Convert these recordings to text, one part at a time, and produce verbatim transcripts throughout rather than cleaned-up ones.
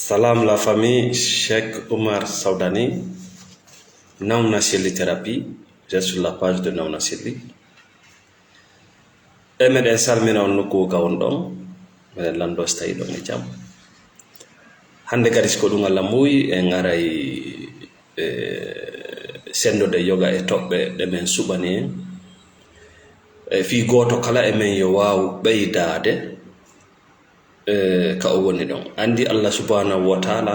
Salam la famille, Cheikh Oumar Saoudani, Nauna Selli Thérapie, je suis sur la page de Nauna Selli. E meɗen salmina on nokku ka won ɗon, meɗen lanndo so tawi ɗon e jam. Hannde kadi siko ɗum Allah muuyi en ngaray e senndo de yoga e toɓɓe ɗe men suɓani en. E fii gooto kala e men yo waawu ɓeydaade e ka o woni ɗon. Anndi Allah subhanahu wa taala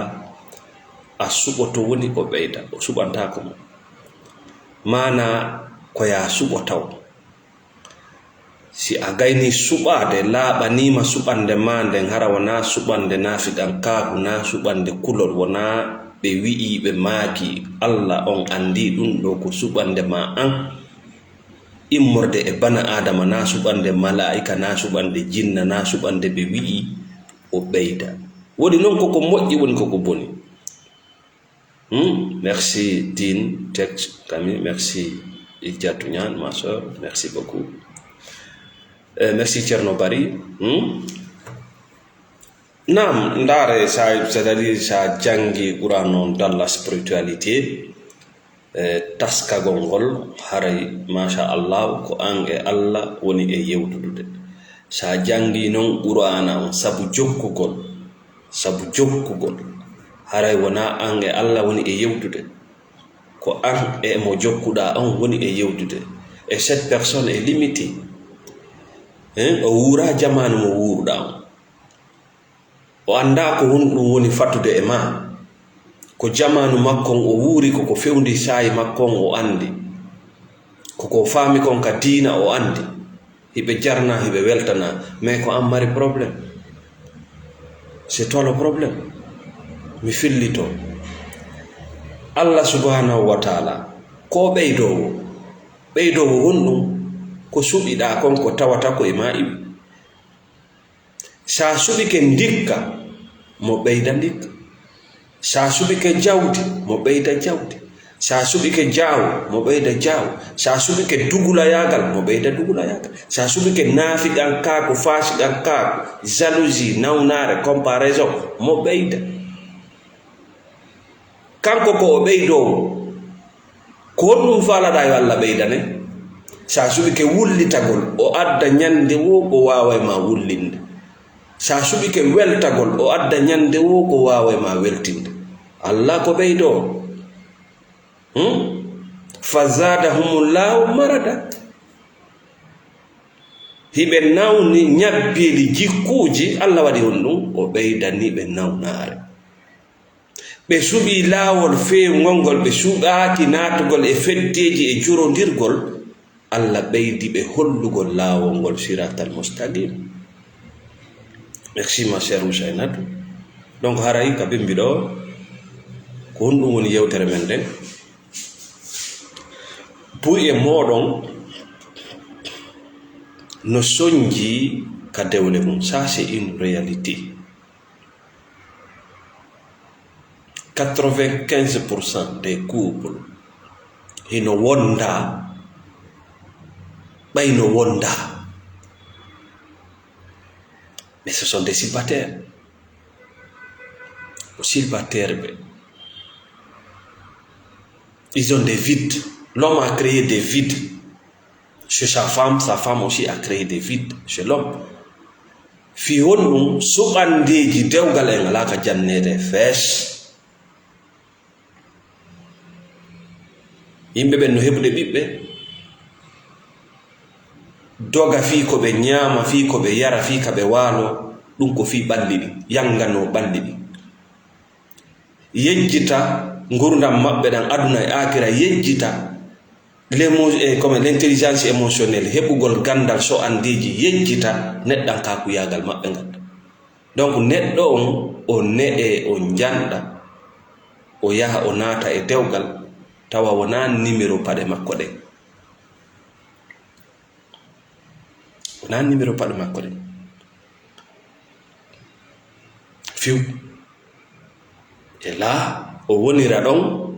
a suɓoto woni o ɓeyda, o suɓantaako mo. Maana ko yaa suɓo taw. Si a gayni suɓaade, laaɓaniima suɓande maa nden, hara wonaa suɓande naafiqankaaku, naa suɓande kulol, wonaa ɓe wi'i, ɓe maaki. Allah on anndi ɗum ɗo ko suɓande maa an. Immorde e bana Aadama, naa suɓande malaa'ika, naa suɓande jinna, naa suɓande ɓe wi'i o ɓeyda. Woni non koko moƴƴi, woni koko boni. Hmm? Merci Dean Tex Kami, merci Idjatou Niane, ma sœur, merci beaucoup. Eh, merci Thierno Bari. Hmm? Naam, ndaare sa, c'est-à-dire sa janngi Qur'an on dans la spiritualité, eh, taskagol ngol, haray, masha Allah, ko an e Allah woni e yewtudude. Sa janngi non Qur'ana on sabu jokkugol, sabu jokkugol, haray wonaa an e Allah woni e yewtude. Ko an e mo jokkuɗaa on woni e yewtude. Et cette personne est limitée. Hein? O wuuraa jamaanu mo wuuruɗaa on. O anndaa ko honɗum woni fatude e maa. Ko jamaanu makko on o wuuri, ko ko fewndi saayi makko on o anndi. Ko ko faami kon ka diina o anndi. Hiɓe jarna, hiɓe weltana. Mais ko an mari problème. C'est toi le problème. Mi fillito. Allah subhanahu wa taala, ko o ɓeydoowo. Ɓeydoowo honɗum? Ko suɓiɗaa kon ko tawata ko e maa iwi. Sa suɓike ndikka, mo ɓeyda ndikka. Sa suɓike jawdi, mo ɓeyda jawdi. Sa suɓike jaawo, mo ɓeyda jaawo. Sa suɓike dugulayaagal, mo ɓeyda dugulayaagal. Sa suɓike naafiqankaaku, faasiqankaaku, jalousie, nawnaare, comparaison, mo ɓeyda. Kanko ko o ɓeydoowo. Ko honɗum faalaɗaa yo Allah ɓeydane? Sa suɓike wullitagol, o adda ñande woo ko waaway ma wullinde. Sa suɓike weltagol, o adda ñande woo ko waaway ma weltinde. Allah ko ɓeydoowo. Hmm? Fa zadahumullahu marada. Hiɓe nawni ñabbeeli jikkuuji, Allah waɗi honɗum? O ɓeydani ɓe nawnaare. Ɓe suɓii laawol feewngol ngol, ɓe suɓaaki naatugol e feddeeji e jurondirgol, Allah ɓeydi ɓe hollugol laawol ngol siratal mustaqim. Merci ma chère Ousainatou. Donc haray ka bimbi ɗo, ko honɗum woni yewtere men nden? Buy e mooɗon no sonji ka dewle mum. Ça, c'est une réalité. Quatre-vingt-quinze pour cent des couples hino wonda, ɓay no wonda. Mais ce sont des célibataires. Ko célibataire ɓe. Ils ont des vides. L'homme a créé des vides chez sa femme, sa femme aussi a créé des vides chez l'homme. Fii honɗum? Suɓandeeji dewgal en alaa ka janneede fees. Yimɓe ɓen no heɓude ɓiɓɓe, doga fii ko ɓe ñaama, fii ko ɓe yara, fii ka ɓe waalo, ɗum ko fii ɓalli ɗin, yanganoo ɓalli ɗin. Yejjita ngurndan maɓɓe ɗan aduna e aakira, yejjita l'emo-, e, comme l'intelligence émotionnelle, heɓugol ganndal so'andeeji, yejjita neɗɗankakuyaagal maɓɓe ngal. Donc, neɗɗo on, o ne'e, o njanɗa, o yaha, o naata e dewgal, tawa wonaa numéro paɗe makko ɗen. Wonaa numéro paɗe makko ɗen. Fiw. E laa, o wonira ɗon,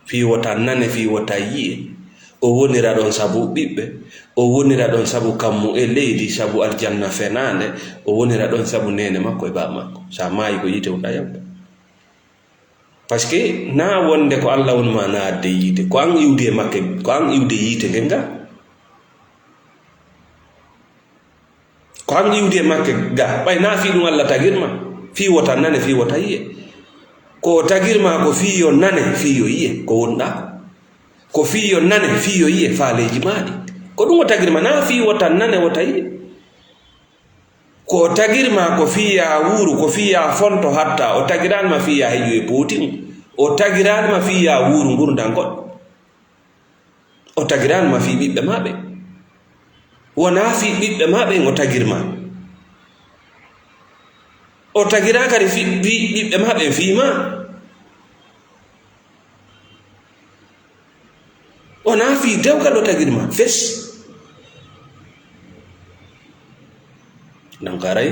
fii wota nane, fii wota yi'e. O wonira ɗon sabu ɓiɓɓe, o wonira ɗon sabu kammu e leydi, sabu aljanna fenaande, o wonira ɗon sabu neene makko e baaba makko. So a maayi ko yiite wonɗaa yalta. Parce que naa wonde ko Alla woni ma naatde yiite, ko an iwdi e makke, ko an iwdi e yiite ngen ngaa. Ko an iwdi e makke ga, ɓay naa fii ɗum Alla tagir ma, fii wota nane, fii wota yiye. Ko o tagir ma ko fii yo nane, fii yo yiye, ko wonɗaa. Ko fii yo nane, fii yo yiye faaleeji maa ɗi. Ko ɗum o tagir ma, naa fii wota nane, wota yiye. Ko o tagir ma ko fii yaa wuuru, ko fii yaa fonto hatta, o tagiraani ma fii yaa heƴu e pootin. O tagiraani ma fii yaa wuuru ngurndan goɗɗo. O tagiraani ma fii ɓiɓɓe maa ɓe. Wonaa fii ɓiɓɓe maa ɓen o tagir ma. O tagiraa kadi fii, fii ɓiɓɓe maa ɓen fii maa. Wonaa fii dewgal o tagir ma, fes. Donc haray,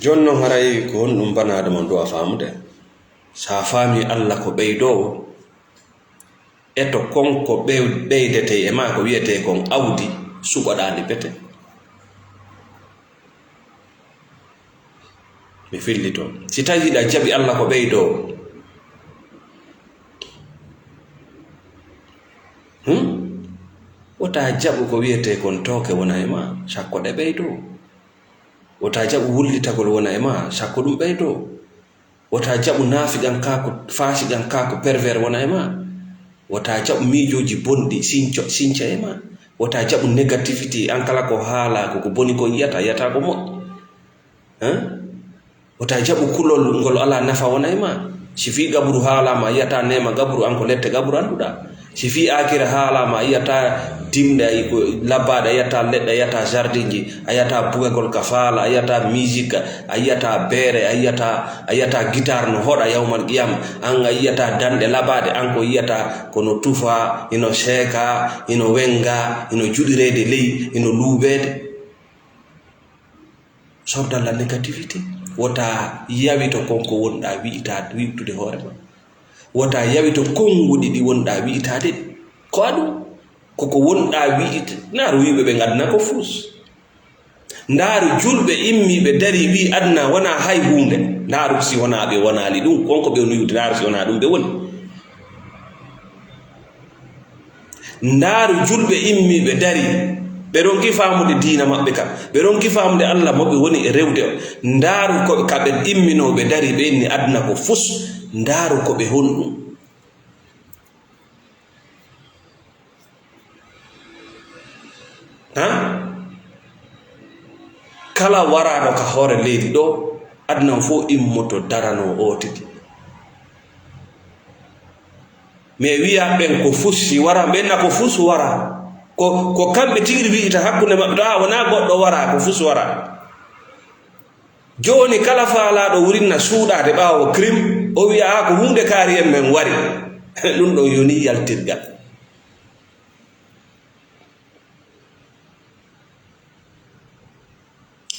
jooni non haray ko honɗum banaaɗo mon ɗo a faamude? So a faamii Alla ko ɓeydoowo, eto kon ko ɓew-, ɓeydetee e maa ko wiyetee kon awdi, suɓoɗaa ndi pete. Mi fillito. Si tawii hiɗa jaɓi Alla ko ɓeydoowo, hmm? Wota jaɓu ko wiyetee kon tooke wona e maa, sakko ɗe ɓeydoo. Wota jaɓu wullitagol wona e maa, sakko ɗum ɓeydoo. Wota jaɓu naafiqankaaku, faasiqankaaku pervers wona e maa. Wota jaɓu miijooji bonɗi sinco, sinca e maa. Wota jaɓu négativité, an kala ko haalaa ko, ko boni kon yiyata, yiyata ko moƴƴi. Hein? Wota jaɓu kulol ngol alaa nafa wona e maa. Si fii gaburu haalaama, a yiyata neema gaburu, an ko lette gaburu annduɗaa. Si fii aakira haalaama, a yiyata dimɗe, ay ko labbaaɗe, a yiyata leɗɗe, a yiyata jardinji, a yiyata bugagol ka faala, a yiyata musique, a yiyata beere, a yiyata, a yiyata guitare no hoɗa yawmal qiyama. An a yiyata danɗe labaaɗe, an ko yiyata kono tufa, ino seeka, ino wenga, ino juɗireede ley, ino luubeede. Sort de la négativité. Wota yawito kon ko wonɗaa wi'ita-, wi'tude hoore ma. Wota yawito konnguɗi ɗi wonɗaa wi'itaade ɗi. Ko aɗum. Koko wonɗaa wi'it-, ndaaru wi'uɓe ɓen aduna ko fus. Ndaaru julɓe immiiɓe darii wi'i aduna wonaa hay huunde. Ndaaru si wonaa ɓe wonaali ɗum, kon ko ɓe woni wi'ude, ndaaru si wonaa ɗum ɓe woni. Ndaaru julɓe immiiɓe darii, ɓe ronki faamude diina maɓɓe ka, ɓe ronki faamude Alla mo ɓe woni e rewde o. Ndaaru ko ka ɓe imminoo ɓe darii, ɓe inni aduna ko fus. Ndaaru ko ɓe honɗum. Ha? Kala waraaɗo ka hoore leydi ɗo, aduna on fof immoto daranoo oo tigi. Mais wiyaa ɓen ko fus, si wara, ɓen na ko fus wara. Ko, ko kamɓe tigi wi'ita hakkunde maɓɓe to, a wonaa goɗɗo wara, ko fus wara. Jooni kala faalaaɗo wurinna suuɗaade ɓaawo crime, o wi'a, "Aa, ko huunde kaari en men wari." Ɗum ɗon yonii yaltirgal.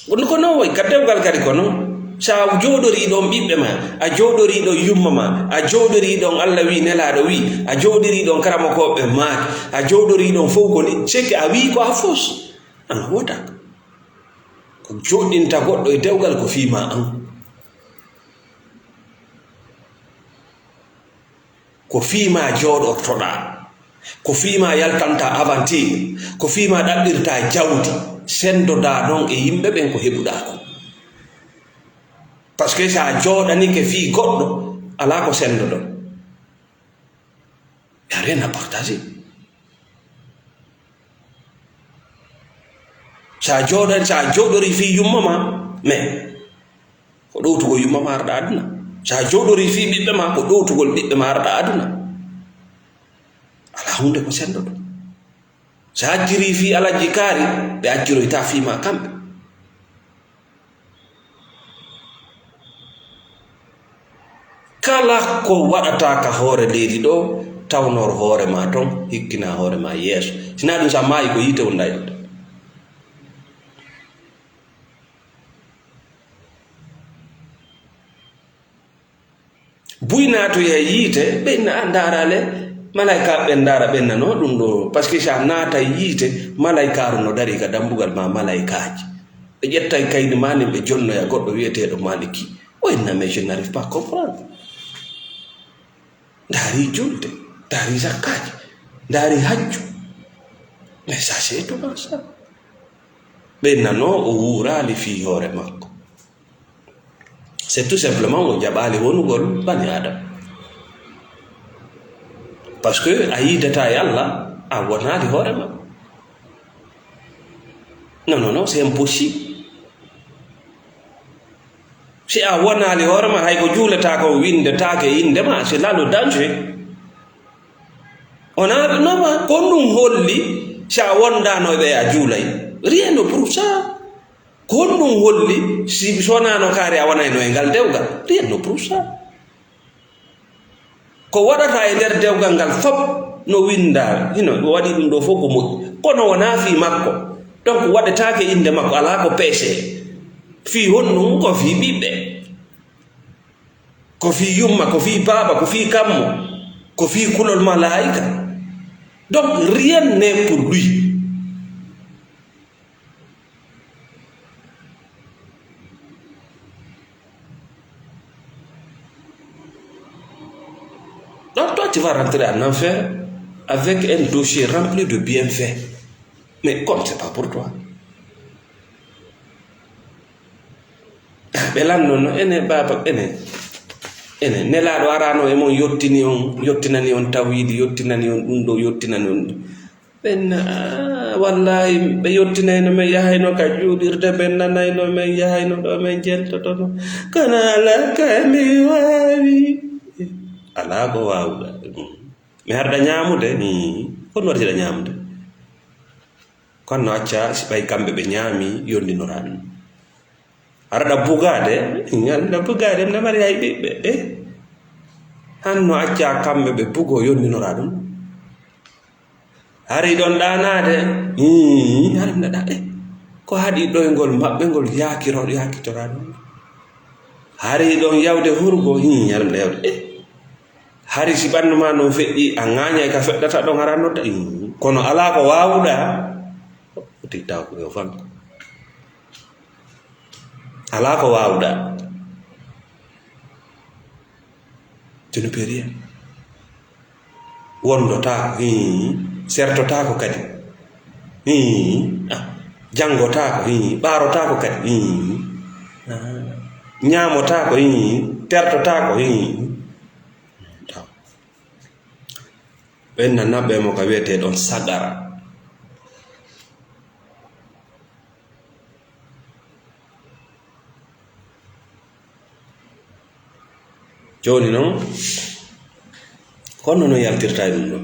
Kono ko non wayi, ka dewgal kadi ko non. So a jooɗorii ɗon ɓiɓɓe ma, a jooɗorii ɗon yumma ma, a jooɗorii ɗon Alla wii, Nelaaɗo wii, a jooɗorii ɗon karamokooɓe maaki, a jooɗorii ɗon fof ko ni, c'est que a wii ko a fos. An a wootaaka. Ko joɗɗinta goɗɗo e dewgal ko fii maa an. Ko fii maa jooɗortoɗaa. Ko fii maa yaltanta aventure. Ko fii maa ɗaɓɓirta jawdi. Senndodaa non e yimɓe ɓen ko heɓuɗaa kon. Parce que so a jooɗanike fii goɗɗo, alaa ko senndoɗon. Y a rien à partager. So a jooɗan-, so a jooɗorii fii yumma maa, mais ko ɗowtugol yumma maa arɗa aduna. So a jooɗorii fii ɓiɓɓe maa, ko ɗowtugol ɓiɓɓe maa arɗa aduna. Alaa huunde ko senndoɗon. So a accirii fii Alajji Kaari, ɓe acciroyta fii maa kamɓe. Kala ko waɗataa ka hoore leydi ɗo, tawnor hoore maa ton, hikkinaa hoore maa yeeso. Sinaa ɗum, so a maayi, ko yiite wonɗaa yalta. Buy naatoyi e yiite, ɓe inna, "A, ndaaraale, Malaykaaɓe ɓen ndaara ɓen nano ɗum ɗo, parce que si a naata yiite, malaykaaru no darii ka dambugal ma malaykaaji. Ɓe ƴettay kaydi ma nin ɓe jonnoya goɗɗo wi'eteeɗo Maliki. O inna, mais je n'arrive pas à comprendre. Ndaari julde, ndaari zakkaaji, ndaari hajju. Mais ça, c'est étonnant, ça. Ɓe nano o wuuraali fii hoore makko. C'est tout simplement o jaɓaali wonugol bani Adam. Parce que a yiidataa e Allah, a wonaali hoore ma. Non, non, non, c'est impossible. Si a wonaali hoore ma, hay ko juuletaako, winndetaake innde ma, c'est là le danger. Wonaa, non, ma, ko ɗum holli, si a wondaano ɓe a juulay. Rien ne prouve ça. Ko honɗum holli si, si wonaano kaari a wonayno e ngal dewgal? Rien ne prouve ça. Ko waɗata e nder dewgal ngal fof no winndaa, hino waɗi ɗum ɗo fof ko moƴƴi. Kono wonaa fii makko. Donc waɗetaake innde makko, alaa ko peesee. Fii honɗum? Ko fii ɓiɓɓe. Ko fii yumma, ko fii baaba, ko fii kammo, ko fii kulol malaa'ika. Donc rien n'est pour lui. Donc toi, tu vas rentrer en enfer avec un dossier rempli de bienfaits. Mais comme c'est pas pour toi. Ɓe lanno no, ene baaba, ene, ene, Nelaaɗo araano e mon yottini on, yottinani on tawhiidi, yottinani on ɗum ɗo, yottinani on ɗum. Ɓen, ah, wallaahi, ɓe yottinayno men yahayno ka juulirde, ɓen nanayno men yahayno ɗo men jeltotono. Kono alaa ka mi waawi. Alaa ko waawuɗaa. Mm. Mi harda ñaamude. Mm. Kono wartiɗa ñaamude. Kono no acca, si ɓay kamɓe ɓe ñaami, yondinoraa ɗum. Hara ɗa bugaade, hara ɗa bugaade, mi namari hay ɓiɓɓe, eh? Hanno acca kamɓe ɓe bugoo, yondinoraa ɗum. Hari ɗon ɗaanaade, hii, hari ɗa ɗa, eh? Ko haɗi ɗoyngol maɓɓe ngol yaakiro-, yaakitoraa ɗum? Hari ɗon yawde hurgo, hii, hari ɗa yawde, eh? Hari si ɓanndu maa non feƴƴi, a ŋaañay ka feƴƴata ɗon, hara nodda, hii. Kono alaa ko waawuɗaa, foti taw ko yo fanko. Alaa ko waawuɗaa. Tu ne peux rien. Wondotaako, hii. Sertotaako kadi. Hii. Ah. Janngotaako, hii. Ɓaarotaako kadi, hii. Ah. Ñaamotaako, hii. Tertotaako, hii. Taw. Ɓen na naɓɓe mo ka wi'etee ɗon sagara. Jooni non, ko honno no yaltirta e ɗum ɗo?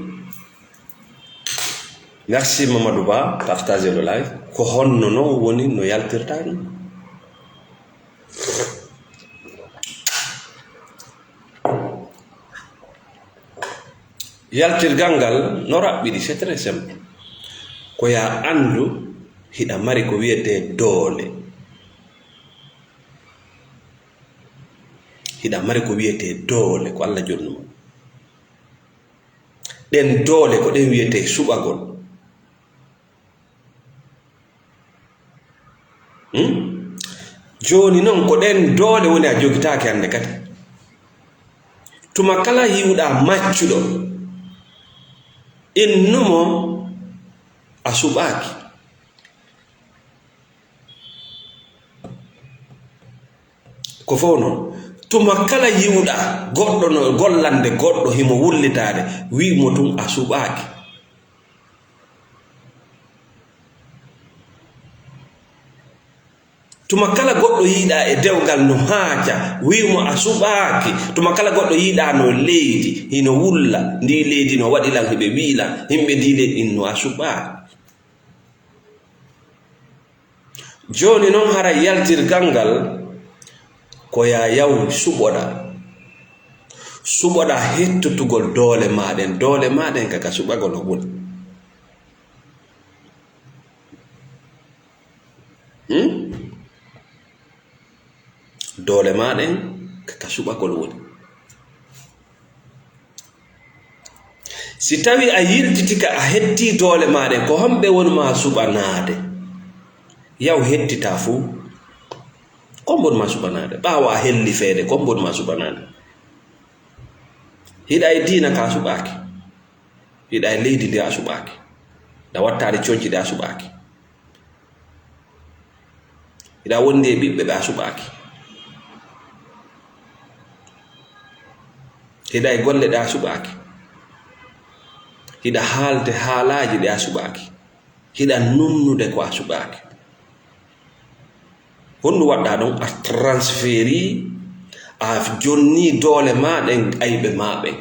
Merci Mamadou Ba, partagez le live. Ko honno non woni no yaltirta e ɗum? Yaltirgal ngal no raɓɓiɗi, c'est très simple. Ko yaa anndu hiɗa mari ko wiyetee doole. Hiɗa mari ko wiyetee doole, ko Alla jonnuma. Ɗen doole ko ɗen wiyetee suɓagol. Hmm? Jooni non, ko ɗen doole woni a jogitaake hannde kadi. Tuma kala hiwɗaa maccuɗo, innumo a suɓaaki. Ko fof non, tuma kala yiwɗaa goɗɗo no gollande goɗɗo, himo wullitaade, wi'mo tun a suɓaaki. Tuma kala goɗɗo yiiɗaa e dewgal no haaca, wi'mo a suɓaaki. Tuma kala goɗɗo yiiɗaa no leydi, hino wulla, ndii leydi no waɗi lan, hiɓe wi'i lan, yimɓe ndii leydi, inno a suɓaaki. Jooni non, hara yaltirgal ngal, ko yaa yaw suɓoɗaa. Suɓoɗaa hettotugol doole maa ɗen. Doole maa ɗen ka, ka suɓagol o woni. Hmm? Doole maa ɗen ka, ka suɓagol woni. Si tawi a yiltitike, a hetti doole maa ɗen, ko homɓe woni maa suɓanaade? Yaw hettita fuu. Ko homɓe woni maa suɓanaade? Ɓaawo a helli feede, ko homɓe woni maa suɓanaade? Hiɗa e diina ka a suɓaaki. Hiɗa e leydi ndi a suɓaaki. Hiɗa wattaade conci ɗi a suɓaaki. Hiɗa wondi e ɓiɓɓe ɓe a suɓaaki. Hiɗa e golle ɗe a suɓaaki. Hiɗa haalde haalaaji ɗe a suɓaaki. Hiɗa nunnude ko a suɓaaki. Honɗum waɗɗa ɗon? A transferi, a jonni doole maa ɗen, ayɓe maa ɓen.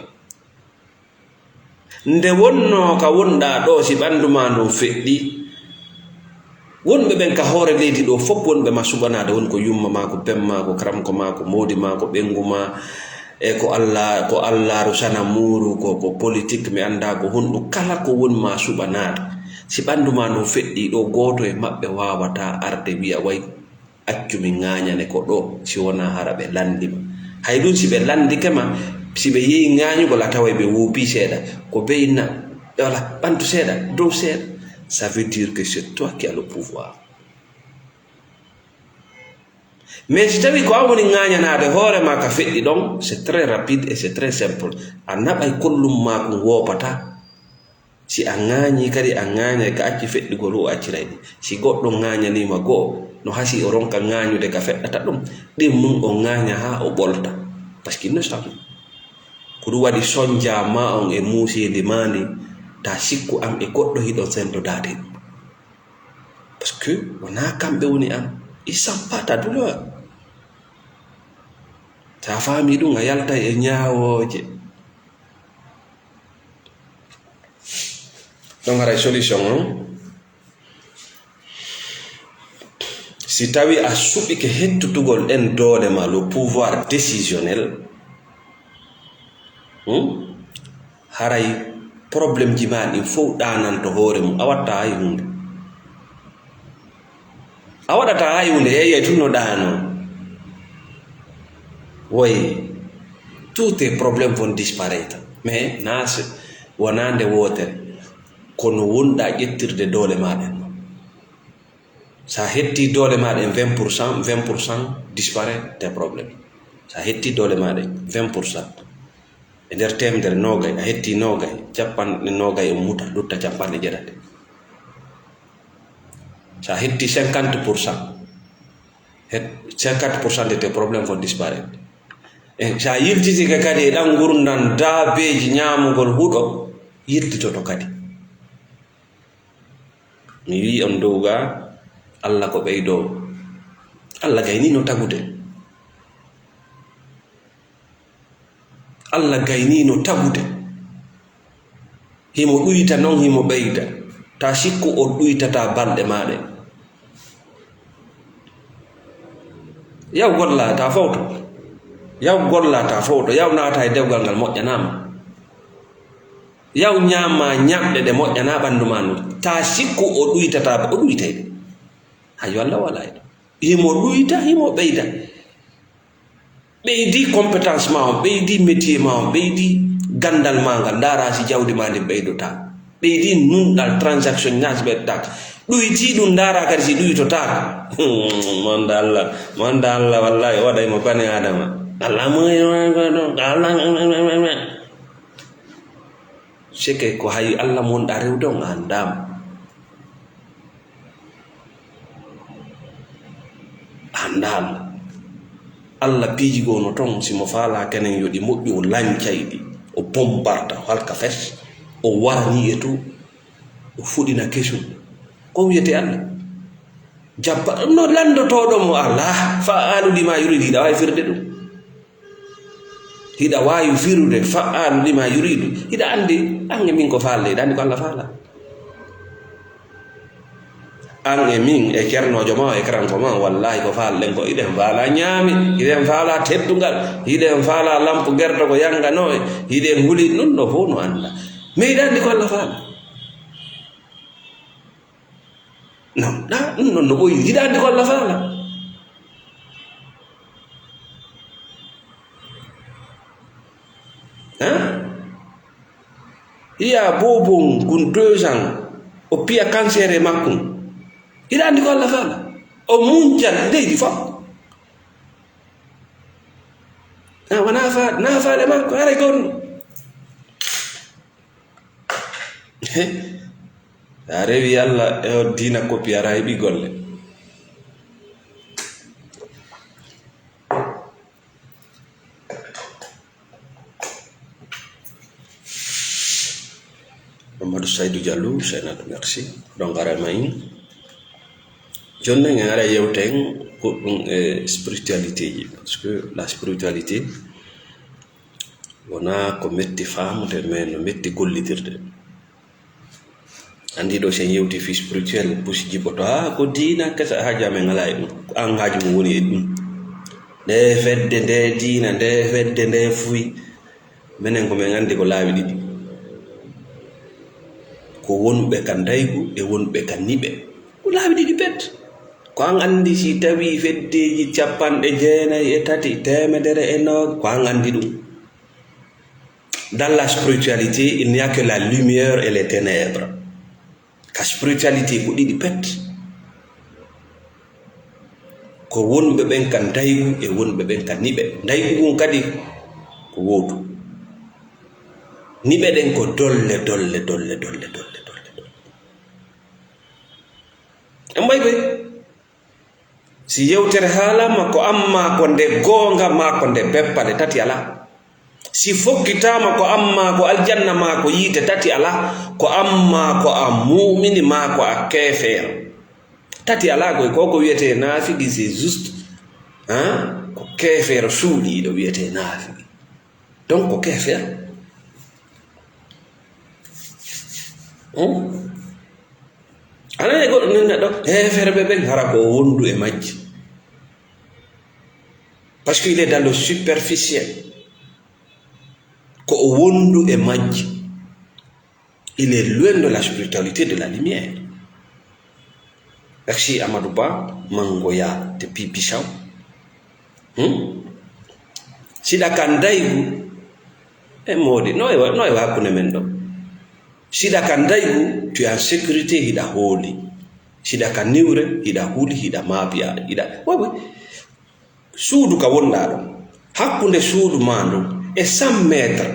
Nde wonnoo ka wonɗaa ɗoo, si ɓanndu maa ndun feƴƴi, wonɓe ɓen ka hoore leydi ɗoo fof, wonɓe ma suɓanaade, woni ko yumma maa, ko pem maa, ko karamko maa, ko moodi maa, ko ɓenngu maa, e ko Alla, ko Allaaru sana muuru, ko, ko politik, mi anndaa ko honɗum, kala ko woni ma suɓanaade. Si ɓanndu maa ndun feƴƴi ɗoo, gooto e maɓɓe waawataa arde wiya, "Way, accu mi ŋaañane ko ɗoo, si wonaa hara ɓe lanndi ma." Hay ɗun, si ɓe lanndike ma, si ɓe yehi ŋaañugol, a taway ɓe woopii seeɗa. Ko bey na, wala, ɓantu seeɗa, dow seeɗa. Ça veut dire que c'est toi qui as le pouvoir. Mais si tawi ko an woni ŋaañanaade hoore maa ka feƴƴi ɗon, c'est très rapide et c'est très simple. A naɓay kollum maa kun woopataa. Si a ŋaañii kadi, a ŋaañay ka acci feƴƴugol, o acciray ɗi. Si goɗɗo ŋaañanii ma go'o, no hasii o ronka ŋaañude ka feƴƴata ɗum, ɗin mun o ŋaaña haa o ɓolta. Parce que no sabu. Ko ɗum waɗi sonjaa maa on e muuseendi maa ndin, taa sikku an e goɗɗo hiɗon sendodaade. Parce que wonaa kamɓe woni an. Ils sentent pas ta douleur. Sa faami ɗum, a yaltay e ñaawooje. Donc, haray solution on, si tawi a suɓike hettutugol ɗen doole ma, le pouvoir décisionnel, hmm? Haray problème ji ma ɗin fow ɗaananto hoore mum, a watta hay huunde. A waɗata hay huunde, yeeyay tun no ɗaanoo. Woy, tous tes problèmes vont disparaître. Mais naa se, wonaa nde wootere, kono wonɗaa ƴettirde doole maa ɗen non. Sa hetti doole maa ɗen vingt pour cent, vingt pour cent disparaît tes problèmes. Sa hetti doole maa ɗen vingt pour cent, e nder teemedere noogay, a hetti noogay, capanɗe noogay on muta, lutta capanɗe jeetati. Sa hetti cinquante pour cent, het-, cinquante pour cent de tes problèmes vont disparaître. E sa yiltitike kadi e ɗan ngurndan daabeeji ñaamugol huɗo, yiltitoto kadi. Mi wi'i on dow ga, Alla ko ɓeydoowo. Alla gayniino tagude. Alla gayniino tagude. Himo ɗuyta non, himo ɓeyda. Taa sikku o ɗuytataa balɗe maa ɗen. Yaw golla, taa fowto. Yaw golla, taa fowto. Yaw naata e dewgal ngal moƴƴanaama. Yaw ñaama ñaɓɓe ɗe moƴƴanaa ɓanndu maa ndun. Taa sikku o ɗuytataa, o ɗuytay de. Hayo Alla walaa e ɗum. Himo ɗuyta, himo ɓeyda. Ɓeydi compétence maa on, ɓeydi métier maa on, ɓeydi ganndal maa ngal. Ndaaraa si jawdi maa ndin ɓeydotaaka. Ɓeydi nunɗal transaction ñaasi ɓeydotaaka. Ɗuyti ɗum, ndaaraa kadi si ɗuytotaaka. Mo anndaa Alla, mo anndaa Alla, wallaahi, o waɗay mo bani Aadama. Alla mo, Alla, seke ko hay Alla mo wonɗaa rewde on, a anndaa mo. A anndaa Alla. Alla piiji goo no ton, si mo faalaa kenen yo ɗi moƴƴu, o lancay ɗi, o bombarda, o halka fes, o waranii e to, o fuɗina kesum. Ko wiyetee Alla? Jabba-, no lanndotooɗo mo Alla, fa'aalu limaa yuriidu, hiɗa waawi firde ɗum. Hiɗa waawi firude fa'aalu limaa yuriidu. Hiɗa anndi, an e min ko faalɗen, hiɗa anndi ko Alla faalaa. An e min e cernoojo ma, e karanko ma, wallaahi ko faalɗen ko hiɗen faalaa ñaami, hiɗen faalaa teddungal, hiɗen faalaa lampu gerto ko yannganoo, hiɗen huli, ɗum ɗo fow no anndaa. Mais hiɗa anndi ko Alla faalaa. Non, ɗa, ɗum ɗon no ɓoyri. Hiɗa anndi ko Alla faalaa? Hein? Iya boobon kun deux ans, o piya cancer e makkun. Hiɗa anndi ko Allah faala? O muncan leydi fof. A wona fa-, na faale makko, haray gonɗo. A rewi Allah e o diina koppi, ara heɓi golle. Mamadou Saydou Diallo, Saynatu, merci. Donc, ara mayi. Jonne en ara yewten ko ɗum e spiritualité ji, parce que la spiritualité wona ko metti faamude, mais no metti gollidirde. Anndi ɗo sen yewti fi spirituel, pusi jiboto, ha ko diina kesa, haaji amen alaa e ɗum. Ko an haaji mum woni e ɗum. Nde fedde, nde diina, nde fedde, nde fuy. Menen ko men anndi ko laawi ɗiɗi. Ko wonɓe ka ndaygu e wonɓe ka niɓe. Ko laawi ɗiɗi pet. Ko an anndi si tawi feddeji capanɗe jeenayi e tati, teemedere e noog, ko an anndi ɗum. Dans la spiritualité, il n'y a que la lumière et les ténèbres. Ka spiritualité ko ɗiɗi pet. Ko wonɓe ɓen ka ndaygu e wonɓe ɓen ka niɓe. Ndaygu ngun kadi ko wootu. Niɓe ɗen ko dolle, dolle, dolle, dolle, dolle, dolle, dolle. En mbay koy. Si yewtere haalama ko amma ko nde goonga ma ko nde beppale, tati alaa. Si fokkitaama ko amma ko aljanna ma ko yiite, tati alaa. Ko amma ko a muumini ma ko a keefeero, tati alaa. Koy ko ko wiyetee naafigi, c'est juste, hein, ko keefeero suuɗiiɗo wiyetee naafigi. Donc ko keefeero. Hmm? Alaa e goɗɗo nan neɗɗo heeferɓe ɓen hara ko o wondu e majji. Parce qu'il est dans le superficiel. Ko o wondu e majji. Il est loin de la spiritualité, de la lumière. Merci Amadou Ba, Mangoya, depuis Bissau. Hmm? Siɗa ka ndaygu, e moodi, no e wa-, no e wa hakkunde men ɗo. Siɗa ka ndaygu, tu es en sécurité, hiɗa hooli. Siɗa ka niwre, hiɗa huli, hiɗa maapiya, hiɗa, oui, oui. Suudu ka wonɗaa ɗon, hakkunde suudu maa ndun e cent mètres.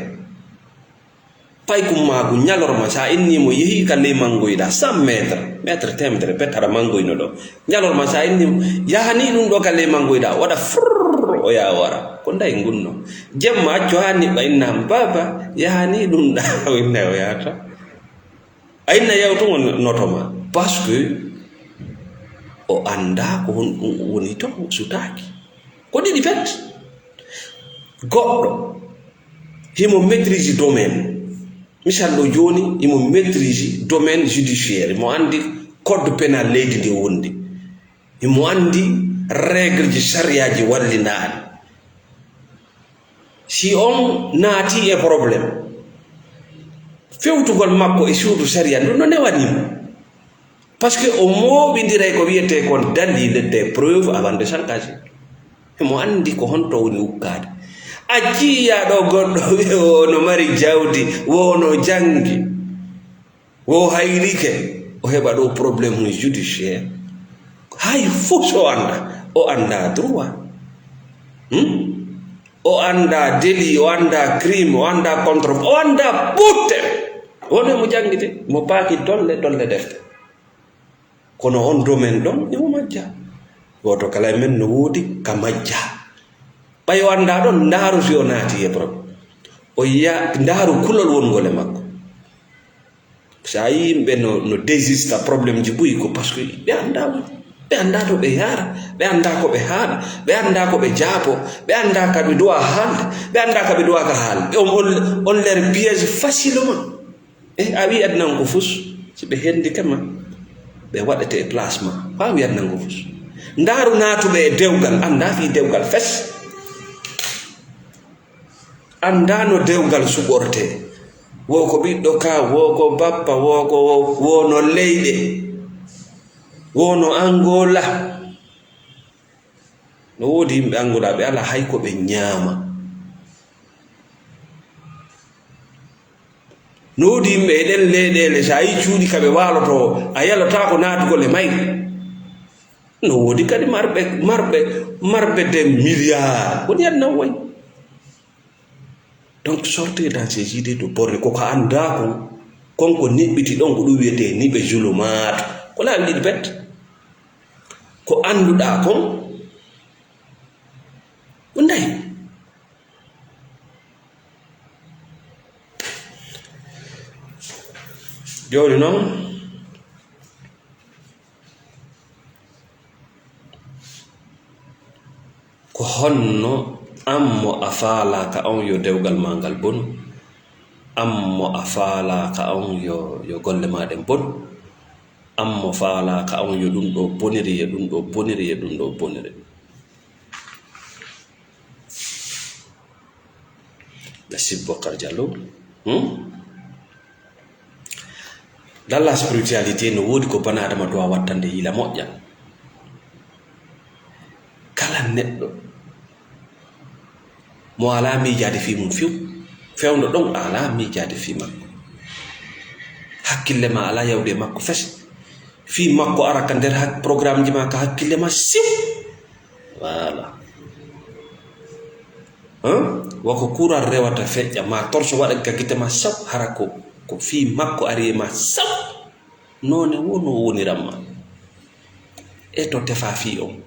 Paykum maa ngun ñalorma, sa inni mo yehi ka ley mangoyɗaa, cent mètres, mètre teemedere pet hara mangoyno ɗo. Ñalorma, sa inni mo, yahani ɗum ɗo ka ley mangoyɗaa, waɗa frrr, o yaha o ara. Ko ndayi ngun no. Jemma, accu haa niɓɓa, inna mo, baaba, yahani ɗum ɗa, o inna o yahata. A inna yawtungo noto ma, parce que o anndaa ko honɗum woni ton, o sutaaki. Ko ɗiɗi pet. Goɗɗo, himo maîtrise domaine. Misal ɗo jooni, himo maîtrise domaine judiciaire. Himo anndi code pénal leydi ndi wondi. Himo anndi règle ji, sariyaaji wallindaaɗi. Si on naati e problème, fewtugol makko e suudu sariya ndu no newani mo. Parce que o mooɓindiray ko wiyetee kon dalil, des preuves avant de s'engager. Himo anndi ko honto woni ukkaade. A jiyaa ɗo goɗɗo wi'e o no mari jawdi, wo no janngi. Wo hayrike, o heɓa ɗo problème judiciaire. Hay fof so o annda, o annda droit. Hmm? O annda délit, o annda crime, o annda contre, o annda ɓutte. Woni mo janngite, mo paaki dolle, dolle defte. Kono on domaine ɗon, emo majja. Gooto kala e men no woodi ka majja. Ɓay o annda ɗon, ndaaru si o naati e problème. O yiya, ndaaru kulol wongol e makko. Sa yi yimɓe no, no désista problème ji buy ko parce que ɓe annda woni. Ɓe annda to ɓe yaara, ɓe annda ko ɓe haala, ɓe annda ko ɓe jaabo, ɓe annda ka ɓe duwa haalde, ɓe annda ka ɓe duwa ka haalde. On, on, on leur piège facilement. E a wi adnan ko fus, si ɓe hendike ma, ɓe waɗete e place ma. Ko a wi adnan ko fus. Ndaaru naatuɓe e dewgal, annda fii dewgal fes. Annda no dewgal suɓortee. Wo ko ɓiɗɗo ka, wo ko bappa, wo ko, wo, wo no leyɗe, wo no Angola. No woodi yimɓe Angola, ɓe alaa hay ko ɓe ñaama. No woodi yimɓe e ɗen leyɗeele, so a yii cuuɗi ka ɓe waalotoo, a yalotaako naatugol e mayri. No woodi kadi marɓe, marɓe, marɓe des milliards. Ko ɗi aduna on wayi. Donc, sortez dans ces idées de borne. Ko ko anndaa kon, kon ko niɓɓiti ɗon, ko ɗum wiyetee niɓe zulumaat. Ko laawi ɗiɗi pet. Ko annduɗaa kon, ko ndayi. Jooni non, ko honno an mo a faalaaka on yo dewgal maa ngal bonu? An mo a faalaaka on yo, yo golle maa ɗen bonu? An mo faalaaka on yo ɗum ɗoo bonire, yo ɗum ɗoo bonire, yo ɗum ɗoo bonire? Merci Bokar Diallo. Hmm? Dans la spiritualité, no woodi ko bana adama duwa wattande yila moƴƴa. Kala neɗɗo mo alaa miijaade fii mum few, fewndo ɗon alaa miijaade fii makko. Hakkille ma alaa yawde e makko fes. Fii makko ara ka nder hak-, programmeji ma ka hakkille ma siw. Voilà. Hein? Wako kural rewata feƴƴa, ma torso waɗa ka gite ma saw, hara ko, ko fii makko ari e ma saw. Noone wo no woniran ma. E to tefa fii on.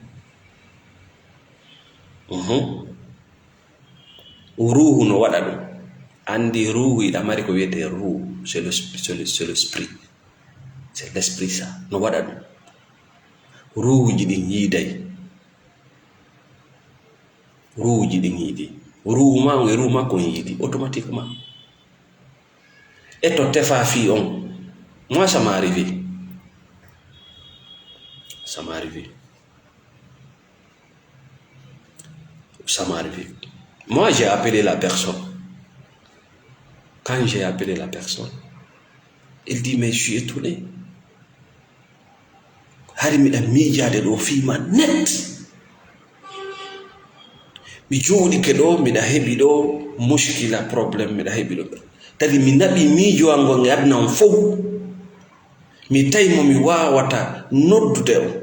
Mhm. Ruuhu no waɗa ɗum. Anndi ruuhu iɗa mari ko wiyetee ruuhu, c'est le sp-, c'est le, c'est l'esprit. C'est l'esprit ça. No waɗa ɗum. Ruuhuuji ɗin yiiday. Ruuhuuji ɗin yiidi. Ruuhu ma on e ruuhu makko on yiidi. Automatiquement. E to tefa fii on. Moi, ça m'est arrivé. Ça m'est arrivé. Ça m'est arrivé. Moi, j'ai appelé la personne. Quand j'ai appelé la personne, elle dit, mais je suis étonné. Hari miɗa miijaade ɗo fii ma net. Mi jooɗike ɗo, miɗa heɓi ɗo muskila, problème, miɗa heɓi ɗo. Tagi mi naɓi miijo an ngon e aduna on fow. Mi tawi mo mi waawata noddude on.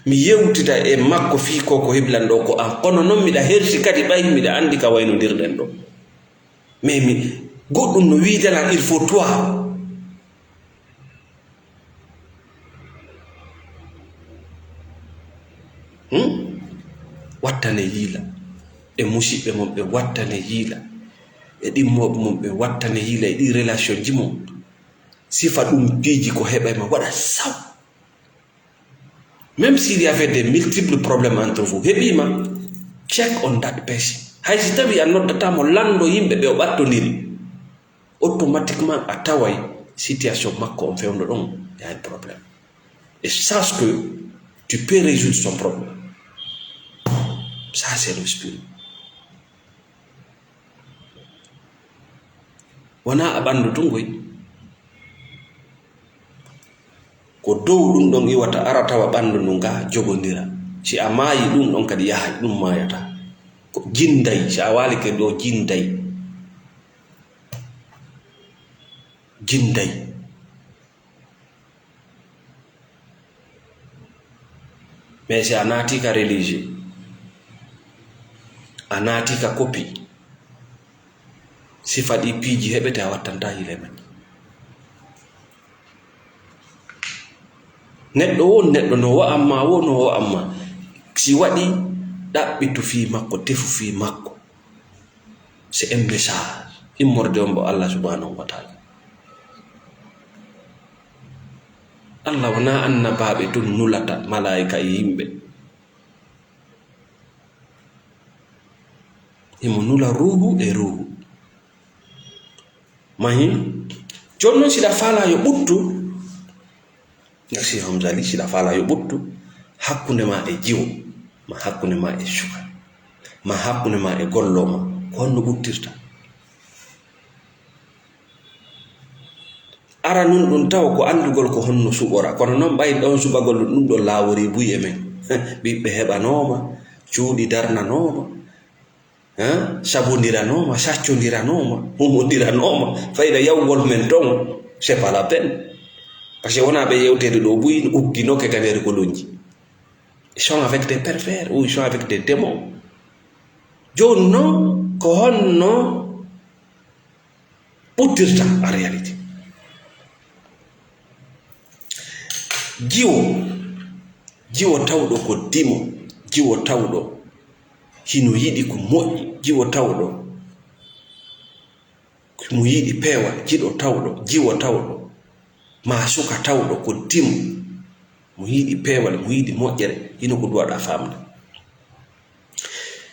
Mi yewtida e makko fii ko ko heblan ɗo ko an. Kono non miɗa hersi kadi ɓay miɗa anndi ka waynondirɗen ɗo. Mais mi, goɗɗum no wiidalan, il faut toi. Hmm? Wattane yiila. E musiɓɓe mon ɓe wattane yiila. E ɗimmooɓe mon ɓe wattane yiila. E ɗi relation ji mon. Sifa ɗum piiji ko heɓay ma waɗa saw. Même s'il y avait des multiples problèmes entre vous, heɓiima, check on that person. Hay si tawi a noddataa mo lanndo yimɓe ɓe o ɓattondiri, automatiquement a taway situation makko on fewndo ɗon, il y a un problème. Et sache que tu peux résoudre son problème. Ça, c'est le spirit. Wonaa a ɓanndu tun ngoy. Ko dow ɗum ɗon iwata, ara tawa ɓanndu ndun gaa jogondira. Si a maayi, ɗum ɗon kadi yahay, ɗum maayataa. Ko jinday, si a waalike ɗo jinday. Jinday. Mais si a naati ka religieux, a naati ka copie, sifa ɗi piiji heɓete a wattanta hiila e majji. Neɗɗo wo neɗɗo no wa'an ma wo no wa'an ma. Si waɗi, ɗaɓɓitu fii makko, tefu fii makko. C'est un message immorde on mbo Allah subhanahu wa ta'ala. Allah wonaa annabaaɓe tun nulata malaa'ika e yimɓe. Himo nula ruuhu e ruuhu. Mahi, jooni non siɗa faalaa yo ɓuttu, Nasi Hamzali, siɗa faalaa yo ɓuttu hakkunde ma e jiwo, ma hakkunde ma e suka, ma hakkunde ma e gollo ma, ko honno ɓuttirta? Ara nun ɗum taw ko anndugol ko honno suɓora, kono non ɓay ɗon suɓagol ɗum ɗum ɗon laawori buy e men. Ɓiɓɓe heɓanooma, cuuɗi darnanooma. Hein? Sabondiranooma, saccondiranooma, humondiranooma. Fayda yawgol men ton, c'est pas la peine. Parce que wonaa ɓe yewteede ɗo buy uggino ke ganere ko lonji. Ils sont avec des pervers ou ils sont avec des démons. Jooni noon, ko honno ɓuttirta en réalité? Jiwo, jiwo tawɗo ko dimo, jiwo tawɗo hino yiɗi ko moƴƴi, jiwo tawɗo mo yiɗi peewal, jiɗo tawɗo, jiwo tawɗo, maa suka tawɗo ko dimo, mo yiɗi peewal, mo yiɗi moƴƴere, hino ko duwaɗa faamde.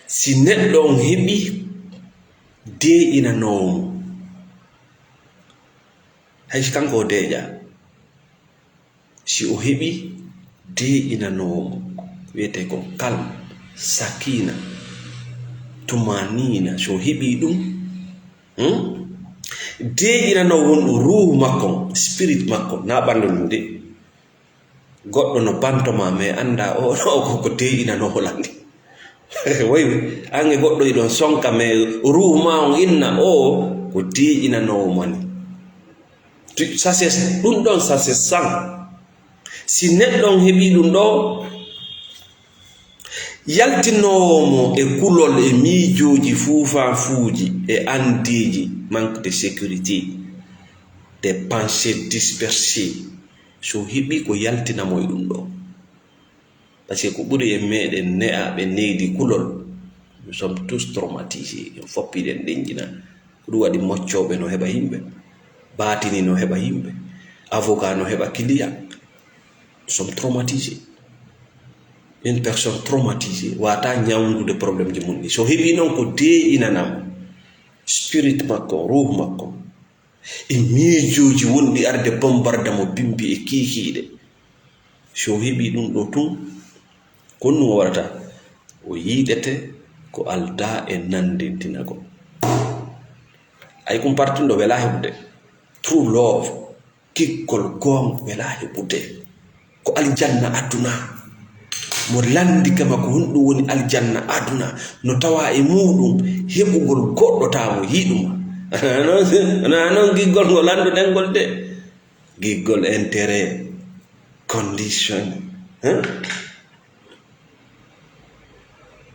Si neɗɗo on heɓi deeƴinanoowo mo, hay si kanko o deeƴa, si o heɓi deeƴinanoowo mo, wiyetee kon kalm, sakiina, tumaniina, si o heɓi ɗum, hmm? Deeƴinanoowo won ɗum ruuhu makko, spirit makko, na ɓanndu ɗum de. Goɗɗo no banto ma, mais annda o, o ko, ko deeƴinanoowo landi. Way, an e goɗɗo iɗon sonka, mais ruuhu ma on inna o ko deeƴinanoowo ma ni. Tu, ça c'est, ɗum ɗon, ça c'est sang. Si neɗɗo on heɓi ɗum ɗo, yaltinoowo mo e kulol, e miijooji, fuufafuuji, e andeeji, manque de sécurité, des pensées dispersées. So heɓi ko yaltina mo e ɗum ɗo. Parce que ko ɓuri e meɗen ne'aɓe neydi kulol, nous sommes tous traumatisés. En fof hiɗen ɗenƴina. Ko ɗum waɗi moccooɓe no heɓa yimɓe, baatini no heɓa yimɓe, avocat no heɓa client. Nous sommes traumatisés. Une personne traumatisée wata ñawndude problème ji mum ɗi. So heɓi noon ko deeƴinanamo spirit makko, ruuhu makko, e miijooji wonɗi arde bombarda mo bimbi e kiikiiɗe. Si o heɓii ɗum ɗo tun, ko honɗum o waɗata? O yiɗete ko aldaa e nanndintinagol. Ay, kum partinɗo welaa heɓude. True love, kikkol goonga welaa heɓude. Ko aljanna aduna. Mo lanndike ma ko honɗum woni aljanna aduna, no tawa e muuɗum heɓugol goɗɗo tawa mo yiɗuma. Wonaa noon, wonaa noon giggol ngol lannduɗen ngol de. Giggol intérêt, condition. Hein?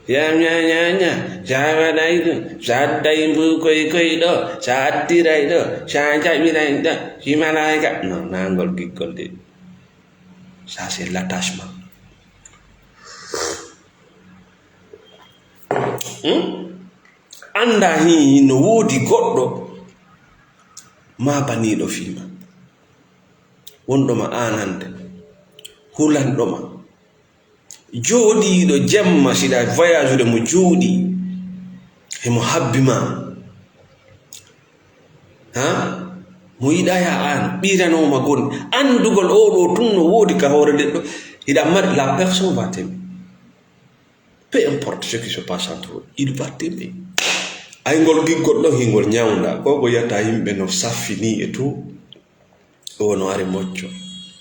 Ya, ya, ya, ya. Sa waɗay ɗum, sa adday mbuukoy koy ɗo, sa addiray ɗo, sa jaɓiray ɗo, si malaayika. Non, naa ngol giggol de. Ça, c'est l'attachement. Hmm? Annda hi no woodi goɗɗo maabaniiɗo fii ma, wonɗo ma aanande, hulanɗo ma, jooɗiiɗo jemma, siɗa voyage mo jooɗii, himo habbi ma. Ha? Mo yiɗaa ya aan, ɓiranoo ma gon. Anndugol oo ɗoo tun no woodi ka hoore neɗɗo, hiɗa mari, la personne va t'aimer. Peu importe ce qui se passe entre vous, il va t'aimer. Ay, ngol giggol ɗon, hingol ñawnda. Ko ko yiyata yimɓe no saffi nii e tout, o no ari mocco.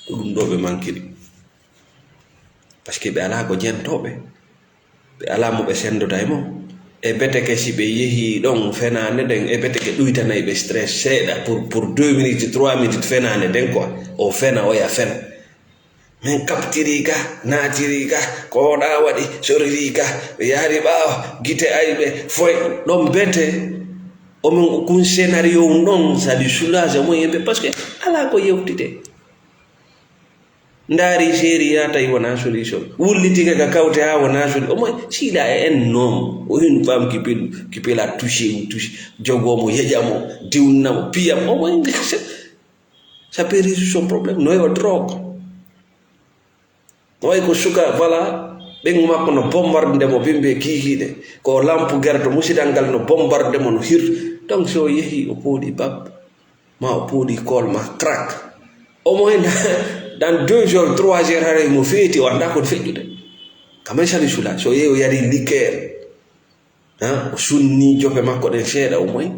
Ko ɗum ɗoo ɓe mankiri. Parce que ɓe alaa ko jentooɓe. Ɓe alaa mo ɓe senndota e mo. E beteke si ɓe yehii ɗon fenaande nden, e beteke ɗuytanay ɓe stress seeɗa pour, pour deux minutes, trois minutes fenaande nden quoi. O fena, oya fena. Min kaɓtirii ka, naatirii ka, ko oɗa waɗi, soririi ka, ɓe yahri ɓaawo, gite ayɓe, foy, ɗon bete. O min kun scénario ɗon, ça lui soulage, mo yimɓe, parce que alaa ko yewtite. Ndaari seeri yaa tawi wonaa solution. Wulliti ka ka kawte haa wonaa solution. Au moins, s'il a un homme, ou une femme qui peut, qui peut la toucher, ou toucher, jogoo mo, yeƴa mo, diwnna mo, piya mo, au moins, ça peut résoudre son problème. No heɓa drogue. No wayi ko suka, voilà, ɓeyngu makko no bombarde mo, bimbi e kiikiiɗe. Ko lampu gerte, musidal ngal no bombarde mo, no hirta. Donc, so o yehi, o pooɗi bab. Ma o pooɗi kool ma crack. Au moins, dans deux heures, trois heures, haray mo feeti, o anndaa ko feƴƴude. Quand même, ça lui soulage. So yehi o yari liqueur, hein, o sunni jope makko ɗen seeɗa, au moins.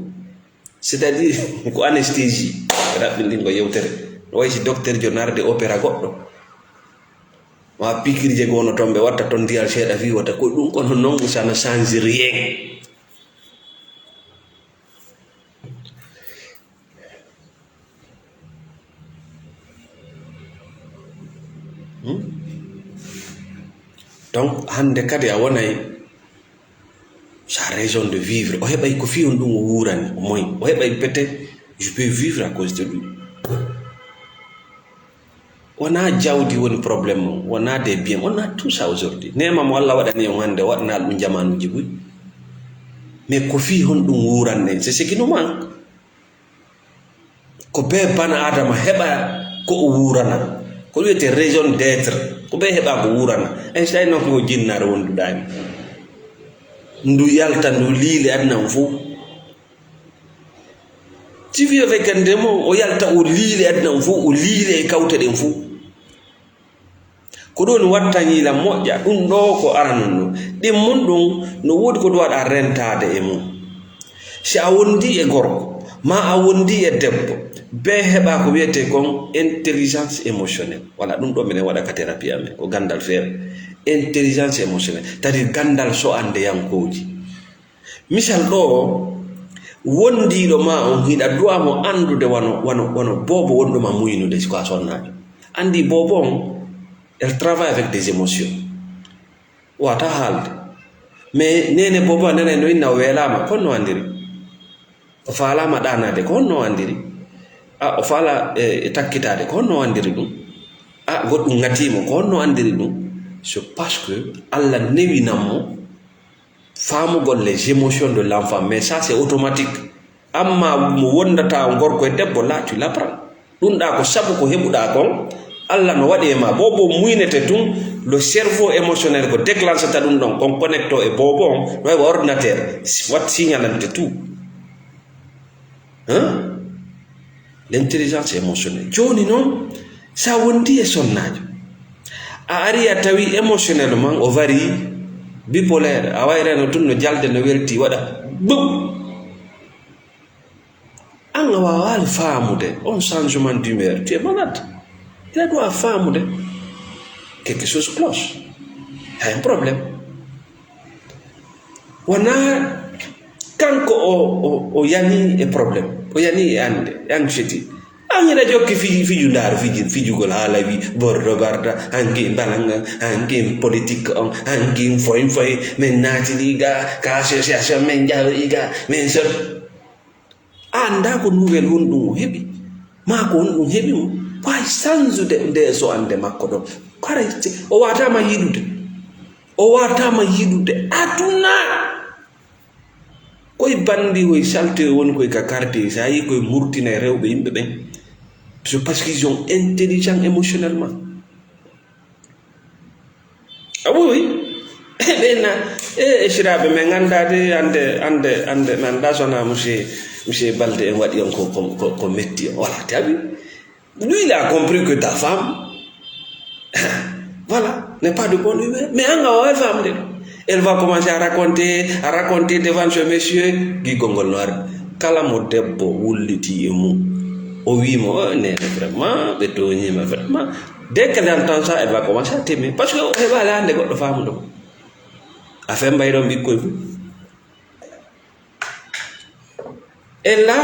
C'est-à-dire, ko anesthésie. Raɓɓinɗingo yewtere. No wayi si docteur jo narde opéra goɗɗo. Ma pikirje goo no toon ɓe watta toon ndiyal seeɗa fii wota ko ɗum, kono non, ça ne change rien. Hmm? Donc hannde kadi a wonay sa raison de vivre, o heɓay ko fii honɗum o wuurani, o moy, o heɓay peut-être je peux vivre à cause de lui. Wonaa jawdi woni problème mum, wonaa des biens, wonaa tout ça aujourd'hui. Neema mo Allah waɗani on hannde, o waɗanaa ɗum jamaanuuji buy. Mais ko fii honɗum wuuranɗen, c'est ce qui nous manque. Ko bee bana Adama heɓa ko o wuurana. Ko wiyetee raison d'être. Ko bee heɓa ko wuurana. Einstein noon ko jinnaare wonduɗaani. Ndu yalta, ndu liili aduna on fof. Ci wiyo fekkande mo, o yalta, o liili aduna on fof, o liili e kawte ɗen fof. Ko ɗum woni watta ñiila moƴƴa, ɗum ɗoo ko aranun ɗum. Ɗimmun ɗum, no woodi ko ɗum waɗa rentaade e mum. Si a wondi e gorko, ma a wondi e debbo, bee heɓa ko wiyetee kon intelligence émotionnelle. Wala ɗum ɗoo minen waɗa ka thérapie amen, ko ganndal feere. Intelligence émotionnelle, c'est-à-dire ganndal so'ande yankooji. Misal ɗoo, wondiiɗo ma on, hiɗa duwa mo anndude wano, wano, wano boobo wonɗo ma muynude, si ko a sonnaajo. Anndi boobo on, elle travaille avec des émotions. Wata haalde. Mais neene boobo a nanay no inna o weelaama, ko honno anndiri? O faalaama ɗaanaade, ko honno anndiri? A, o faala, e, e takkitaade, ko honno anndiri ɗum? A, goɗɗum ŋatii mo, ko honno anndiri ɗum? C'est parce que Allah newinan mo faamugol les émotions de l'enfant, mais ça c'est automatique. Amma mo wondata on gorko e debbo, là tu l'apprends. Ɗum ɗa ko sabu ko heɓuɗa kon, Allah no waɗi e ma. Boobo muynete tun, le cerveau émotionnel ko déclenchata ɗum ɗon, kon connecto e boobo on, no heɓa ordinateur, wat signalante tout. Hein? L'intelligence émotionnelle. Jooni noon, sa wondi e sonnaajo, a ari a tawi émotionnellement o vari, bipolaire, a wayrano tun no jalde no welti waɗa bum. An a waawaali faamude on changement d'humeur, tu es malade. Ina ɗum a faamude quelque chose cloche. Il y a un problème. Wonaa kanko o, o, o yani e problème, o yani e annde, e anxiété. An hiɗa jokki fiji, fiju ndaaru, fiji, fijugol haala wi bordo barda, hanki mbalanga, hanki politique on, hanki foy foy, min naatini ga, ka association min jawi ga, min sor. A anndaa ko nouvelle honɗum o heɓi, maa ko honɗum heɓi mo. Waawi sansude nde so'ande makko ɗon. Haray se-, o waataama yiɗude. O waataama yiɗude aduna. Koye banndi, koye salte woni koye ka quartier, so a yii koye murtina e rewɓe yimɓe ɓen. C'est parce qu'ils sont intelligents émotionnellement. A ɓuri ɓe na e esiraaɓe men anndaade annde, annde, annde, mi anndaa so wonaa monsieur, monsieur Balde en waɗi on ko, ko, ko, ko metti on. Voilà, t'as vu? Lui, il a compris que ta femme, voilà, n'est pas de bonne humeur. Mais an a waaway famde. Elle va commencer à raconter, à raconter devant ce monsieur, giggol ngol no arde. Kala mo debbo wulliti e mum, o wii mo, "Oh, nene, vraiment, ɓe tooñiima, vraiment." Dès qu'elle entend ça, elle va commencer à t'aimer. Parce que o heɓaali hannde goɗɗo faamuɗo mo. Affaire mbayɗon ɓikkoy fof. E la,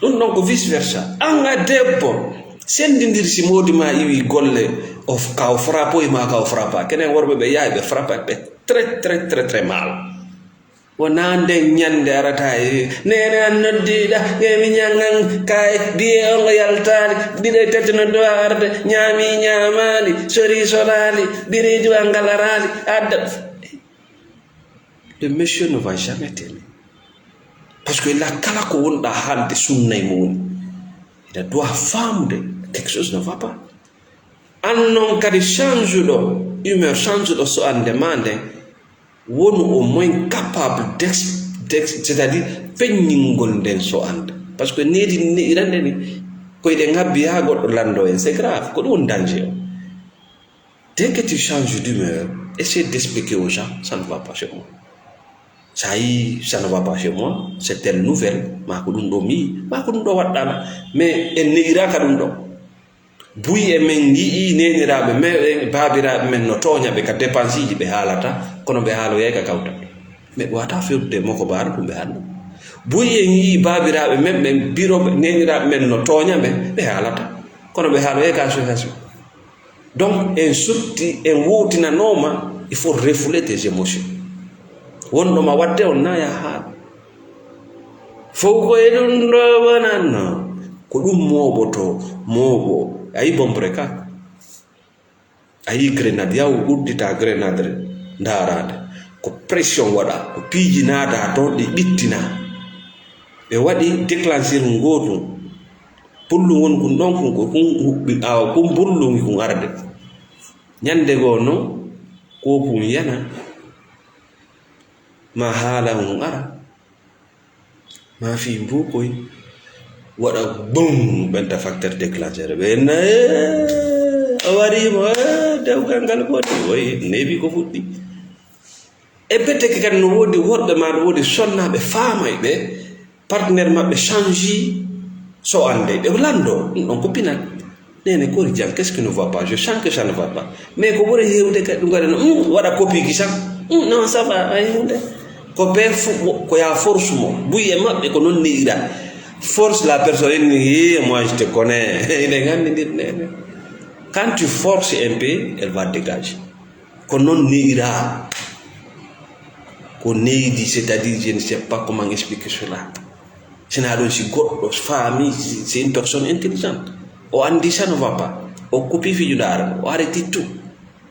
ɗum ɗon ko vice versa. An a debbo, senndindir si moodi ma iwi golle, o f-, ka o frappoy ma ka o frappa. Kenen worɓe ɓe yahay ɓe frappa ɓe très, très, très, très mal. Wonaa nden ñannde arata e, "Neene an noddiiɗa, e mi ñanngan, kay, biye on o yaltaali, ɗiɗo e tati no dowa arde, ñaami ñaamaali, sori soraali, biriiji wa ngalaraali, adda." Le monsieur ne va jamais t'aimer. Parce que la kala ko wonɗa haalde sunna e mo woni. Ina doit faamude quelque chose ne va pas. An noon kadi change ɗo humeur, change ɗo so'ande ma nden, wonu au moins capable d'ex-, d'ex-, c'est-à-dire feññingol nden so'ande. Parce que needi ne'irande ni, koyɗe ngabbi haa goɗɗo lanndo en, c'est grave, ko ɗum woni danger o. Dès que tu changes d'humeur, essaie d'expliquer aux gens, ça ne va pas chez moi. Ça y est, ça ne va pas chez moi, c'est telle nouvelle, maa ko ɗum ɗo mi, maa ko ɗum ɗo waɗɗana. Mais en ne'iraaka ɗum ɗo. Buy e men yi'i neeniraaɓe men, e baabiraaɓe men no tooña ɓe ka dépenseji ɓe haalata, kono ɓe haaloyay ka kawtal. Mais ɓe wata fewtude e moko baara ɗum ɓe haalno. Buy en yi'i baabiraaɓe men ɓen, biro neeniraaɓe men no tooña ɓe, ɓe haalata, kono ɓe haaloyay ka association. Donc, en sutti, en wowtinanooma, il faut refouler tes émotions. Wonɗo ma waɗde on na ya haala. Fow ko e ɗum ɗo wonatno. Ko ɗum mooɓoto, mooɓo. A yi bombre ka. A yi grenade, yaw uddita grenade ndaaraade. Ko pression waɗa, ko piiji naada toon ɗi ɓittina. Ɓe waɗi déclencheur ngootu. Pullu won kun ɗon kun ko kun huɓɓi ɓaawo kun burlungi kun arde. Ñande goo non, ko kun yana. Ma haala kun ara. Ma fii mbuukoy. Waɗa bum, ɓenta facteur déclencheur. Ɓe na, eh, o wari mo, eh, dewgal ngal boni. Woy, neebi ko fuɗɗi. E betteke kadi no woodi worɓe ma no woodi sonnaaɓe faamay ɓe, partenaire maɓɓe change so annde. Ɓe lanndo, ɗum ɗon ko pinal. Nene, kori jam, qu'est-ce qui ne va pas? Je sens que ça ne va pas. Mais ko ɓuri heewde kadi ɗum kadi no, "Hmm, waɗa copie ki tan. Hmm, non, ça va, ay hunde." Ko ɓe fu-, ko ya force mo. Buy e maɓɓe ko noon neyira. Force la personne, ni, "Eh, moi, je te connais." Eɗen nganndi ndir nene. Quand tu forces un peu, elle va dégager. Ko noon neyira. Ko neydi, c'est-à-dire, je ne sais pas comment expliquer cela. Sina ɗum si goɗɗo faami, si, c'est une personne intelligente. O anndi ça ne va pas. O kupi fijudaare, o arrêti tout.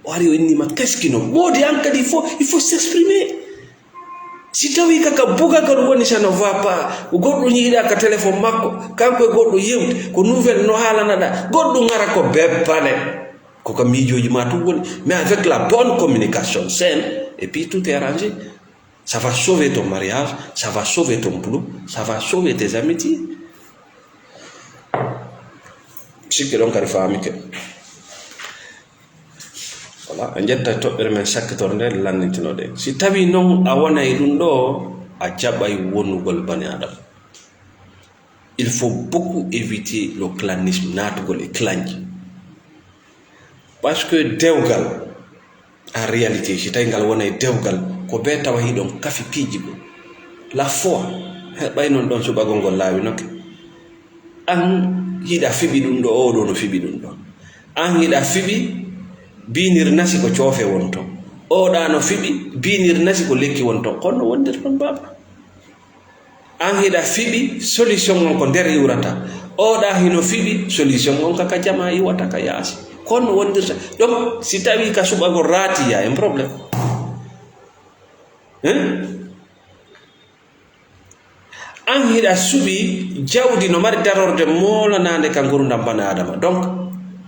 O ari o inni ma, "Qu'est-ce qui no?" Moodi an kadi, il faut, il faut s'exprimer. Si tawi kaka bugagal woni ça ne va pas, goɗɗo yiiɗa ka téléphone makko, kanko e goɗɗo yewti, ko nouvelle no haalanaɗa, goɗɗo ngara ko beppane. Ko ka miijooji ma tun woni. Mais avec la bonne communication saine, et puis tout est arrangé. Ça va sauver ton mariage, ça va sauver ton boulot, ça va sauver tes amitiés. Sikke ɗon kadi faamike. Voilà, en jetta toɓɓere men sakkitorde lanndintinoɗen. Si tawi non a wonay ɗum ɗo, a jaɓay wonugol bani Adama. Il faut beaucoup éviter le clanisme, naatugol e clanji. Parce que dewgal, en réalité, si tawi ngal wonay dewgal, ko ɓe tawa hiɗon kafi piiji goo. La foi, he, ɓay non ɗon suɓagol ngol laawinoke. An hiɗa fiɓi ɗum ɗo, oo ɗo no fiɓi ɗum ɗo. An hiɗa fiɓi, biinir nasi ko coofe won ton. Oo ɗa no fiɓi, biinir nasi ko lekki won ton. Kono wondirton baaba. An hiɗa fiɓi solution on ko nder iwrata. Oɗa hino fiɓi solution on ka, ka jama iwata ka yaasi. Kon no wondirta. Donc, si tawi ka suɓagol raati, y a un problème. Hein? An hiɗa suɓi jawdi no mari darorde moolanaande ka ngurdam bana Adama. Donc,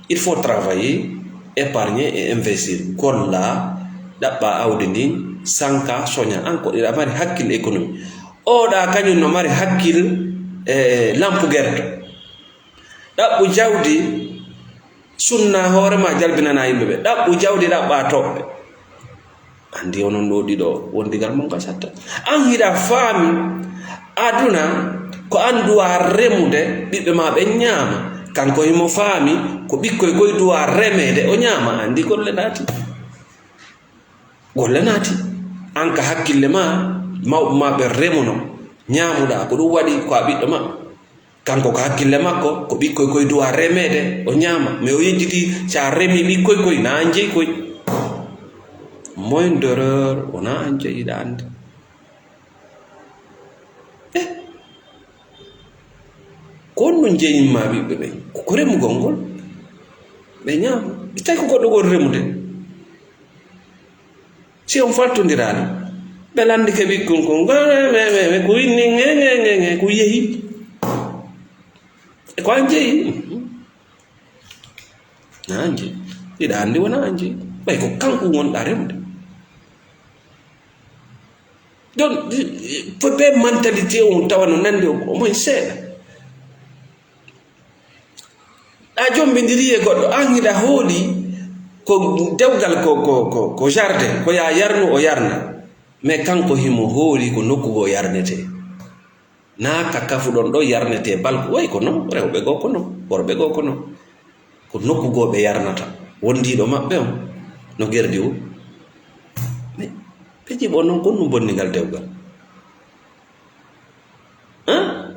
il faut travailler, épargner et investir. Golla, ɗaɓɓa awdi ndin, sanka, soña. An ko hiɗa mari hakkil économie. Oɗa kañum no mari hakkil, eh, lampu gerto. Ɗaɓɓu jawdi, sunna hoore ma, jalbinana yimɓe ɓe. Ɗaɓɓu jawdi, ɗaɓɓa toɓɓe. Andi onon ɗo ɗiɗo, wondigal mon ka satta. An hiɗa faami, aduna ko an duwa remude, ɓiɓɓe ma ɓen ñaama. Kanko himo faami, ko ɓikkoy koy duwa remeede, o ñaama. Andi golle naati. Golle naati. An ka hakkille ma, mawɓe ma ɓe remuno, ñaamuɗa, ko ɗum waɗi ko a ɓiɗɗo maɓɓe. Kanko ka hakkille makko, ko ɓikkoy koy duwa remeede, o ñaama. Mais o yejjiti, si a remi ɓikkoy koy, na an jeyi koy. Moins d'erreur, wona an jeyi, hiɗa anndi. Eh, ko on ɗum jeyinma ɓiɓɓe ɓen? Ko, ko remugol ngol. Ɓe ñaama. Ɓe tawi ko goɗɗo gol remude. Si on faltondiraali, ɓe lanndike ɓikkon kon, "Ngol, me, me, me, ko winni, nge, nge, nge, nge, ko yehi." E ko an jeyi? Na an jeyi. Hiɗa anndi wona an jeyi. Ɓay ko kanko wonɗa remude. Donc, fo be mentalité on tawa no nandi o, o moy seeɗa. A jombindiri e goɗɗo, an hiɗa hooli ko dewgal ko, ko, ko, ko jardin, ko ya yarnu o yarna. Mais kanko himo hooli ko nokku goo yarnetee. Na ka kafuɗon ɗo yarnetee balku, way ko non, rewɓe goo ko non, worɓe goo ko non. Ko nokku goo ɓe yarnata. Wondiiɗo maɓɓe on, no gerdi o. Mais ɓe jiɓo non, kon ɗum bonni ngal dewgal. Hein?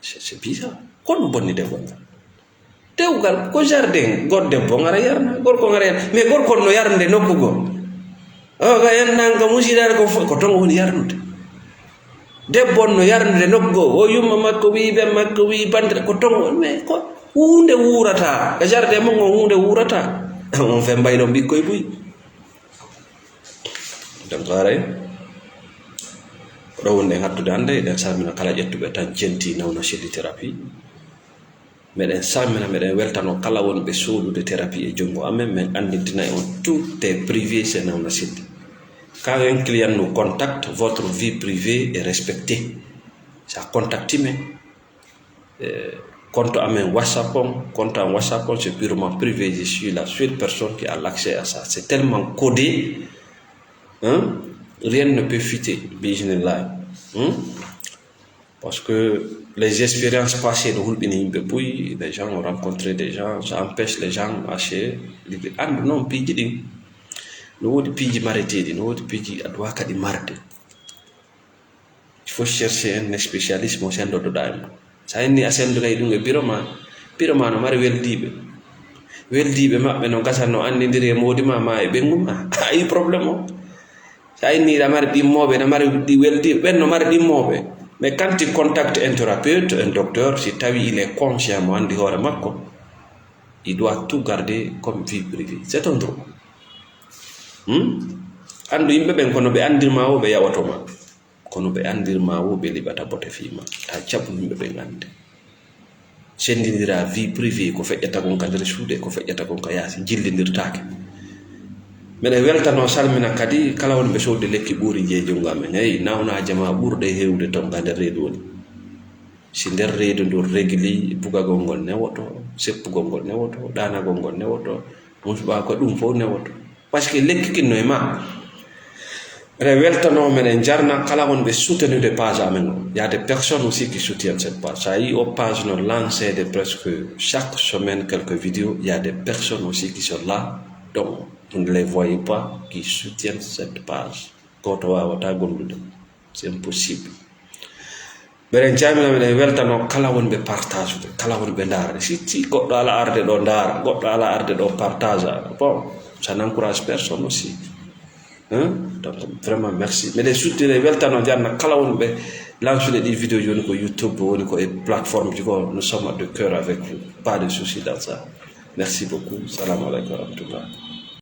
C'est, c'est bizarre. Kon ɗum bonni dewgal ngal. Dewgal ko jardin, goɗɗo debbo ngara yarna, gorko ngara yarna, mais gorko on no yarnude nokku goo. O ka en nan ka musidaade ko fo-, ko ton woni yarnude. Debbo on no yarnude nokku goo, o yumma makko wi, ɓe makko wi, bandira, ko ton woni, mais ko huunde wuurata. Ka jardin mon on huunde wuurata. On fe mbayɗon ɓikkoy buy. Donc, haray, ko ɗo woni en hattude hannde, eɗen salmina kala ƴettuɓe tan centi Nawna Selli Thérapie. Meɗen salmina, meɗen weltano kala wonɓe soodude thérapie e junngo amen, min anndintina on tout est privé, c'est Nawna Selli. Quand un client nous contacte, votre vie privée est respectée. Sa contacti min, eh, compte amen WhatsApp on, compte am WhatsApp on, c'est purement privé. Je suis la seule personne qui a l'accès à ça. C'est tellement codé, hein? Rien ne peut fuiter, bi iznillah. Hmm? Parce que les expériences passées no hulɓini yimɓe buy, les gens ont rencontré des gens, ça empêche les gens à se, andu noon piiji ɗin. No woodi piiji mareteeɗi, no woodi piiji a duwa kadi marde. Il faut chercher un spécialiste mo senndotoɗaa e mum. So a inni a senndonay ɗum e biro ma, biro ma no mari weldiiɓe. Weldiiɓe maɓɓe no ngasa no anndindiri e moodi ma, ma e ɓenngu ma. A yii problème o. So a inni ina mari ɗimmooɓe, ina mari ɗi weldiiɓe, ɓen no mari ɗimmooɓe. Mais quand tu contactes un thérapeute, un docteur, si tawi il est conscient, mo anndi hoore makko, il doit tout garder comme vie privée. C'est un droit. Hmm? Anndu yimɓe ɓen, kono ɓe anndirma o, ɓe yawoto ma. Kono ɓe anndirma wo ɓe liɓata bote fii ma. Taa jaɓu yimɓe ɓen annde. Senndindira vie privée, ko feƴƴata kon ka nder suuɗe, ko feƴƴata kon ka yaasi, jillindirtaake. Meɗen weltanoo salmina kadi kala wonɓe soodde lekki ɓuuri je junngo amen. Hey, nawnaaje ma ɓurɗe heewde ton ka nder reedu woni. Si nder reedu ndun regli, bugagol ngol newoto, seppugol ngol newoto, ɗaanagol ngol newoto, musɓa ko ɗum fof newoto. Parce que lekki kin no e ma. Eɗen weltanoo, meɗen jarna kala wonɓe soutenude page amen o. Il y a des personnes aussi qui soutiennent cette page. Ça y est, o page no lancé de presque chaque semaine quelques vidéos. Il y a des personnes aussi qui sont là, donc vous ne les voyez pas, qui soutiennent cette page. Gooto waawataa gollude. C'est impossible. Meɗen calmina, meɗen weltanoo kala wonɓe partageude, kala wonɓe ndaarde. Si, si goɗɗo ala arde ɗo ndaara, goɗɗo ala arde ɗo partage. Bon, ça n'encourage personne aussi. Hein? Donc, vraiment, merci. Meɗen suttire weltanoo janna kala wonɓe lansude ɗi vidéo, woni ko YouTube, woni ko e plateforme ji ko, nous sommes de cœur avec vous. Pas de souci dans ça. Merci beaucoup. Salam alaikum wa rahmatullah.